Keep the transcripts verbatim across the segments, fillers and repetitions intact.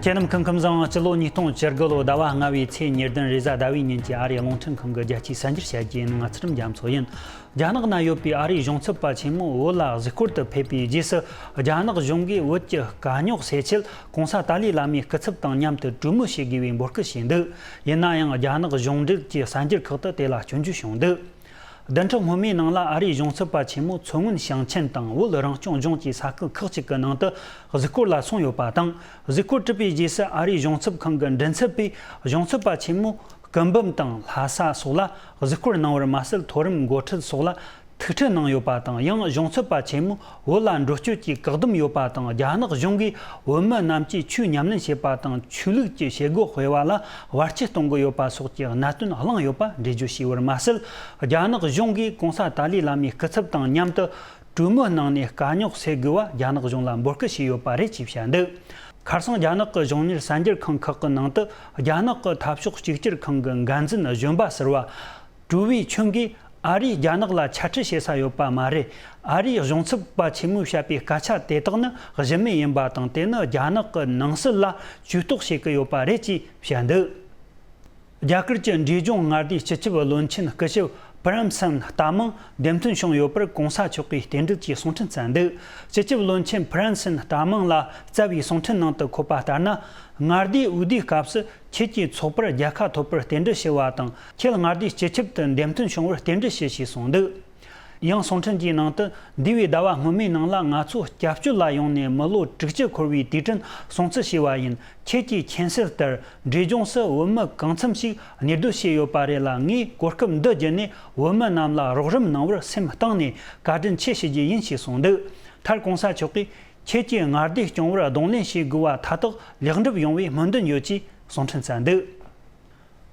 ཁྱེད་རྣམས་སྐུ་ཁམས་བཟང་། སྤྱི་ལོ་ཉིས་སྟོང་བཅུ་དགུ་ལོ་ཟླ་བ་ལྔ་བའི་ཚེས་ཉེར་བདུན་རེས་གཟའ་ཟླ་བའི་ཉིན་གྱི་ཨ་རིའི་རླུང་འཕྲིན་ཁང་གི་རྒྱལ་སྤྱིའི་གསར་འགྱུར་བཤད་རྒྱུ་ཡིན། ང་ཚེ་རིང་རྒྱ་མཚོ་ཡིན། རྒྱ་ནག་ན་ཡོད་པའི་ཨ་རིའི་གཞུང་ཚབ་པ་ཆེན་མོ་བོད་ལ་གཟིགས་སྐོར་དུ་ཕེབས་པའི་རྗེས་སུ། རྒྱ་ནག་གཞུང་གིས་བོད་ཀྱི་དཀའ་རྙོག་སེལ་ཆེད་༧གོང་ས་ཏཱ་ལའི་བླ་མའི་སྐུ་ཚབ་དང་མཉམ་དུ་གྲོས་མོལ་བྱེད་དགོས་པའི་འབོད་སྐུལ་བྱས་འདུག་ཡིན་ན་ཡང་རྒྱ་ནག་གཞུང་འབྲེལ་གྱི་གསར་འགྱུར་ཁག་ཏུ་དེ་ལ་སྐྱོན་བརྗོད་བྱུང་འདུག་བདུན་ཕྲག་སྔོན་མའི་ནང་ལ་ཨ་རིའི་གཞུང་ཚབ་པ་ཆེན་མོ་མཚོ་སྔོན་ཞིང་ཆེན་དང་བོད་རང་སྐྱོང་ལྗོངས་ཀྱི་ས་ཁུལ་ཁག་ཅིག་གི་ནང་དུ་གཟིགས་སྐོར་ལ་སོང་ཡོད་པ་དང་། གཟིགས་སྐོར་གྲུབ་པའི་རྗེས་སུ་ཨ་རིའི་གཞུང་ཚབ་ཁང་གི་མགྲིན་ཚབ་པས་གཞུང་ཚབ་པ་ཆེན་མོ་སྐུ་འབུམ་དང་ལྷ་ས་སོགས་ལ་གཟིགས་སྐོར་གནང་བར་མ་ཟད། མཐོ་རིམ་འགོ་ཁྲིད་སོགས་ལ་ཐུག་འཕྲད་གནང་ཡོད་པ་དང་། ཡང་གཞུང་ཚབ་པ་ཆེན་མོ་བོད་ལ་འགྲོ་སྐྱོད་ཀྱི་བཀག་སྡོམ་ཡོད་པ་དང་། རྒྱ་ནག་གཞུང་གིས་བོད་མི་རྣམས་ཀྱིས་ཆོས་ཉམས་ལེན་བྱེད་པ་དང་ཆོས་ལུགས་ཀྱི་བྱེད་སྒོ་སྤེལ་བ་ལ་བར་ཆད་གཏོང་གི་ཡོད་པ་སོགས་ཀྱི་གནད་དོན་གླེང་ཡོད་པ་འགྲེལ་བརྗོད་བྱས་པར་མ་ཟད། རྒྱ་ནག་གཞུང་གིས་༧གོང་ས་ཏཱ་ལའི་བླ་མའི་སྐུ་ཚབ་དང་མཉམ་དུ་གྲོས་མོལ་གནང་ནས་དཀའ་རྙོག་སེལ་དགོས་པ་རྒྱ་ནག་གཞུང་ལ་འབོད་སྐུལ་བྱས་ཡོད་པ་རེད་ཅེས་བཤད་འདུག་ཁ་སང་རྒྱ་ནག་གི་གཞུང་གཉེར་གསར་འགྱུར་ཁང་ཁག་གི་ནང་དུ་རྒྱ་ནག་གི་འཐབ་ཕྱོགས་གཅིག་གྱུར་ཁང་གི་འགན་འཛིན་གཞོན་པ་ཟུར་པ། ཀྲུའུ་ཝེ་ཆུན་གྱིས་ཨ་རིས་རྒྱ་ནག་ལ་ཆ་འཕྲུལ་བྱེད་ས་ཡོད་པ་མ་རེད། ཨ་རིའི་གཞུང་ཚབ་པ་ཆེན་མོས་བཤད་པའི་སྐད་ཆ་དེ་དག་ནི་གཞི་མེད་ཡིན་པ་དང་། དེ་ནི་རྒྱ་ནག་གི་ནང་སྲིད་ལ་ཇུས་གཏོགས་བྱེད་ཀྱི་ཡོད་པ་རེད་ཅེས་བཤད་འདུག་རྒྱ་གར་གྱི་འབྲས་ལྗོངས་མངའ་སྡེའི་སྤྱི་ཁྱབ་བློན་ཆེན་སྐུ་ཞབས་པྲམ་སན་རྟ་མང་འདེམས་ཐོན་བྱུང་ཡོད་པར་གོང་ས་མཆོག་གིས་རྟེན་འབྲེལ་གྱི་གསུང་འཕྲིན་བསྩལ་འདུག་སྤྱི་ཁྱབ་བློན་ཆེན་པྲམ་སན་རྟ་མང་ལ་བསྩལ་བའི་གསུང་འཕྲིན་ནང་དུ་འཁོད་པ་ལྟར་ན། མངའ་སྡེའི་འོས་བསྡུའི་སྐབས་སུ་ཁྱེད་ཀྱི་ཚོགས་པར་རྒྱལ་ཁ་ཐོབ་པར་རྟེན་འབྲེལ་ཞུ་བ་དང་། ཁྱེད་མངའ་སྡེའི་སྤྱི་ཁྱབ་ཏུ་འདེམས་ཐོན་བྱུང་བར་རྟེན་འབྲེལ་ཞུ་ཞེས་གསུངས་འདུག་ཡང་གསུང་འཕྲིན་གྱི་ནང་དུ། འདས་པའི་ཟླ་བ་སྔོན་མའི་ནང་ལ་ང་ཚོ་སྐྱབས་བཅོལ་ལ་ཡོང་ནས་མི་ལོ་དྲུག་ཅུ་འཁོར་བའི་དུས་དྲན་སྲུང་བརྩི་ཞུས་པ་ཡིན། ཁྱེད་ཀྱི་མཁྱེན་གསལ་ལྟར། འབྲས་ལྗོངས་སུ་བོད་མི་གང་འཚམ་ཞིག་གནས་སྡོད་བྱས་ཡོད་པ་རེད་ལ། ངས་གོ་སྐབས་འདི་བརྒྱུད་ནས་བོད་མི་རྣམས་ལ་རོགས་རམ་གནང་བར་སེམས་གཏིང་ནས་བཀའ་དྲིན་ཆེ་ཞུ་རྒྱུ་ཡིན་ཞེས་གསུངས་འདུག་མཐར་གོང་ས་མཆོག་གིས། ཁྱེད་ཀྱིས་མངའ་སྡེ་སྐྱོང་བར་གདོང་ལེན་བྱེད་དགོས་པ་མཐའ་དག་ལེགས་འགྲུབ་ཡོང་བའི་སྨོན་འདུན་ཡོད་ཅེས་གསུང་འཕྲིན་བསྩལ་འདུག་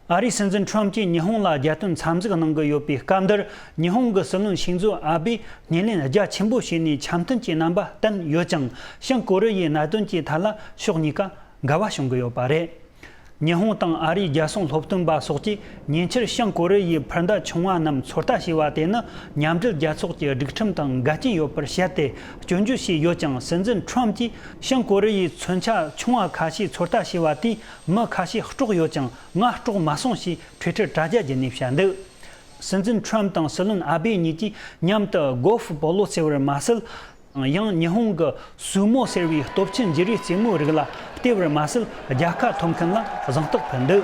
ཨ་རིའི་སྲིད་འཛིན་ཁྲོམ་གྱིས་ཉི་ཧོང་ལ་རྒྱལ་དོན་འཚམས་གཟིགས་གནང་གི་ཡོད་པའི་སྐབས་འདིར། ཉི་ཧོང་གི་སྲིད་བློན་ཤིང་ཛོ་ཨ་བེས་སྣེ་ལེན་རྒྱ་ཆེན་པོ་བྱས་ནས་འཆམ་མཐུན་གྱི་རྣམ་པ་བསྟན་ཡོད་ཀྱང་། བྱང་ཀོ་རི་ཡའི་གནད་དོན་གྱི་ཐད་ལ་ཕྱོགས་གཉིས་ཀ་འགལ་བ་བྱུང་གི་ཡོད་པ་རེད། ཉི་ཧོང་དང་ཨ་རིའི་རྒྱལ་སྲུང་སློབ་སྟོན་པ་སོགས་ཀྱིས་ཉེ་ཆར་བྱང་ཀོ་རི་ཡའི་འཕུར་མདའ་ཆུང་བ་རྣམས་ཚོད་ལྟ་བྱས་པ་དེ་ནི་མཉམ་འབྲེལ་རྒྱལ་ཚོགས་ཀྱི་སྒྲིག་ཁྲིམས་དང་འགལ་རྐྱེན་ཡོད་པར་བཤད་དེ་སྐྱོན་བརྗོད་བྱས་ཡོད་ཀྱང་། སྲིད་འཛིན་ཁྲོམ་གྱིས་བྱང་ཀོ་རི་ཡའི་མཚོན་ཆ་ཆུང་བ་ཁ་ཤས་ཚོད་ལྟ་བྱས་པ་དེས་མི་ཁ་ཤས་དཀྲོགས་ཡོད་ཀྱང་། ང་དཀྲོགས་མ་སོང་ཞེས་ཊུའི་ཊར་དྲ་རྒྱ་བརྒྱུད་ནས་བཤད་འདུག་སྲིད་འཛིན་ཁྲོམ་དང་སྲིད་བློན་ཨ་བེ་གཉིས་ཀྱིས་མཉམ་དུ་གོལ་ཧྥི་པོ་ལོ་རྩེ་བར་མ་ཟད། ཡང་ཉི་ཧོང་གི་སུ་མོ་ཟེར་བའི་སྟོབས་ཆེན་འཇུ་རིགས་རྩེད་མོའི་རིགས་ལ་བལྟས་པར་མ་ཟད། རྒྱལ་ཁ་ཐོབ་མཁན་ལ་གཟེངས་རྟགས་ཕུལ་འདུག་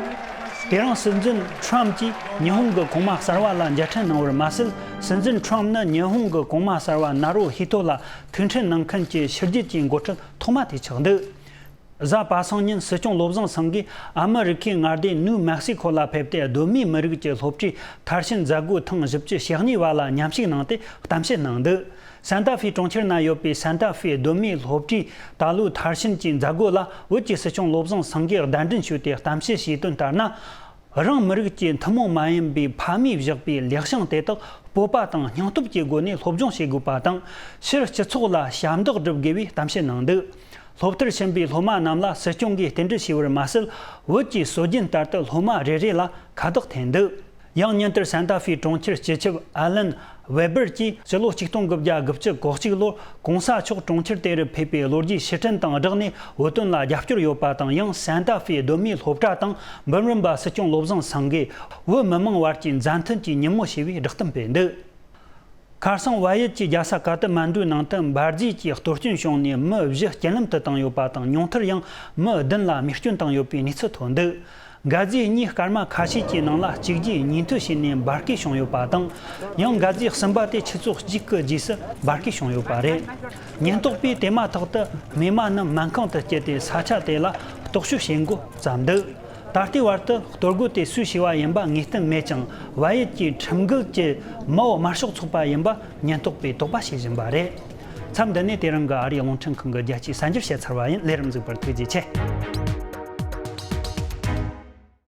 དེ་རིང་སྲིད་འཛིན་ཁྲོམ་གྱིས་ཉི་ཧོང་གི་གོང་མ་གསར་བ་ལ་མཇལ་འཕྲད་གནང་བར་མ་ཟད། སྲིད་འཛིན་ཁྲོམ་ནི་ཉི་ཧོང་གི་གོང་མ་གསར་བ་ན་རོ་ཧི་ཏོ་ལ་ཐུག་འཕྲད་གནང་མཁན་གྱི་ཕྱི་རྒྱལ་གྱི་འགོ་ཁྲིད་ཐོག་མ་དེ་ཆགས་འདུག་གཟའ་པ་སངས་ཉིན་སྲིད་སྐྱོང་བློ་བཟང་སེང་གེས་ཨ་མི་རི་ཁའི་མངའ་སྡེ་ནུ་མེག་སི་ཁོ་ལ་ཕེབས་ཏེ། གདོད་མའི་མི་རིགས་ཀྱི་སློབ་གྲྭའི་མཐར་ཕྱིན་མཛད་སྒོའི་ཐེངས་བཞི་བཅུ་ཞེ་གཉིས་པ་ལ་མཉམ་ཞུགས་གནང་སྟེ་གཏམ་བཤད་གནང་འདུག་སན་ཏཱ་ཧྥེ་གྲོང་ཁྱེར་ན་ཡོད་པའི་སན་ཏཱ་ཧྥེ་གདོད་མའི་སློབ་གྲྭའི་ད་ལོའི་མཐར་ཕྱིན་གྱི་མཛད་སྒོ་ལ་བོད་ཀྱི་སྲིད་སྐྱོང་བློ་བཟང་སེང་གེས་གདན་འདྲེན་ཞུས་ཏེ་གཏམ་བཤད་བྱས་དོན་ལྟར་ན། རང་མི་རིགས་ཀྱི་ཐུན་མོང་མ་ཡིན་པའི་ཕ་མས་བཞག་པའི་ལེགས་བྱང་དེ་དག་སྤོབས་པ་དང་སྙིང་སྟོབས་ཀྱི་སྒོ་ནས་སློབ་སྦྱོང་བྱེད་དགོས་པ་དང་། ཕྱིར་སྤྱི་ཚོགས་ལ་ཞབས་འདེགས་སྒྲུབ་དགོས་པའི་གཏམ་བཤད་གནང་འདུག་སློབ་མཐར་ཕྱིན་པའི་སློབ་མ་རྣམས་ལ་སྲིད་སྐྱོང་གིས་རྟེན་འབྲེལ་ཞུས་པར་མ་ཟད། བོད་ཀྱི་སྲོལ་རྒྱུན་ལྟར་དུ་སློབ་མ་རེ་རེ་ལ་ཁ་བཏགས་འཐེན་འདུག་ཡང་ཉིན་དེར་སན་ཏཱ་ཧྥེ་གྲོང་ཁྱེར་སྤྱི་ཁྱབ་ཨ་ལན་ཝེ་སྦར་གྱིས་སྤྱི་ལོ་ཆིག་སྟོང་དགུ་བརྒྱ་དགུ་བཅུ་གོ་གཅིག་ལོར་གོང་ས་མཆོག་གྲོང་ཁྱེར་དེ་རུ་ཕེབས་པའི་ལོ་རྒྱུས་ཕྱིར་དྲན་དང་སྦྲགས་ནས་བོད་དོན་ལ་རྒྱབ་སྐྱོར་ཡོད་པ་དང་། ཡང་སན་ཏཱ་ཧྥེ་གདོད་མའི་སློབ་གྲྭ་དང་འབུམ་རམས་པ་སྲིད་སྐྱོང་བློ་བཟང་སེང་གེས་བོད་མི་མང་བར་གྱི་མཛའ་མཐུན་གྱི་ཉིན་མོ་ཞེས་པའི་བསྒྲགས་གཏམ་སྤེལ་འདུག་ཁ་སང་བལ་ཡུལ་གྱི་རྒྱལ་ས་ཀ་ཐ་མན་ཌུའི་ནང་དུ་འབར་རྫས་ཀྱིས་གཏོར་སྐྱོན་བྱུང་ནས་མི་བཞི་རྐྱེན་ལམ་དུ་བཏང་ཡོད་པ་དང་། ཉུང་མཐར་ཡང་མི་བདུན་ལ་རྨས་སྐྱོན་བཏང་ཡོད་པའི་གནས་ཚུལ་ཐོན་འདུག་འགག་རྫས་གཉིས་སྐར་མ་ཁ་ཤས་ཀྱི་ནང་ལ་གཅིག་རྗེས་གཉིས་མཐུད་བྱས་ནས་འབར་གས་བྱུང་ཡོད་པ་དང་། ཡང་འགག་རྫས་གསུམ་པ་དེ་ཆུ་ཚོད་གཅིག་གི་རྗེས་སུ་འབར་གས་བྱུང་ཡོད་པ་རེད། ཉེན་རྟོག་པས་དེ་མ་ཐག་ཏུ་རྨས་མ་རྣམས་སྨན་ཁང་དུ་སྐྱེལ་ཏེ་ས་ཆ་དེ་ལ་རྟོག་ཞིབ་བྱེད་འགོ་བརྩམས་འདུག་ད་ལྟའི་བར་དུ་གཏོར་རྒོལ་དེ་སུས་བྱས་པ་ཡིན་པ་ངེས་གཏན་མེད་ཅིང་། བལ་ཡུལ་གྱི་ཁྲིམས་འགལ་གྱི་མའོ་དམར་ཤོག་ཚོགས་པ་ཡིན་པ་ཉེན་རྟོག་པས་དོགས་པ་བྱེད་བཞིན་པ་རེད། མཚམས་འདི་ནས་དེ་རིང་གི་ཨ་རིའི་རླུང་འཕྲིན་ཁང་གི་རྒྱལ་སྤྱིའི་གསར་འགྱུར་བཤད་ཚར་བ་ཡིན། ལས་རིམ་གཟིགས་པར་ཐུགས་རྗེ་ཆེ།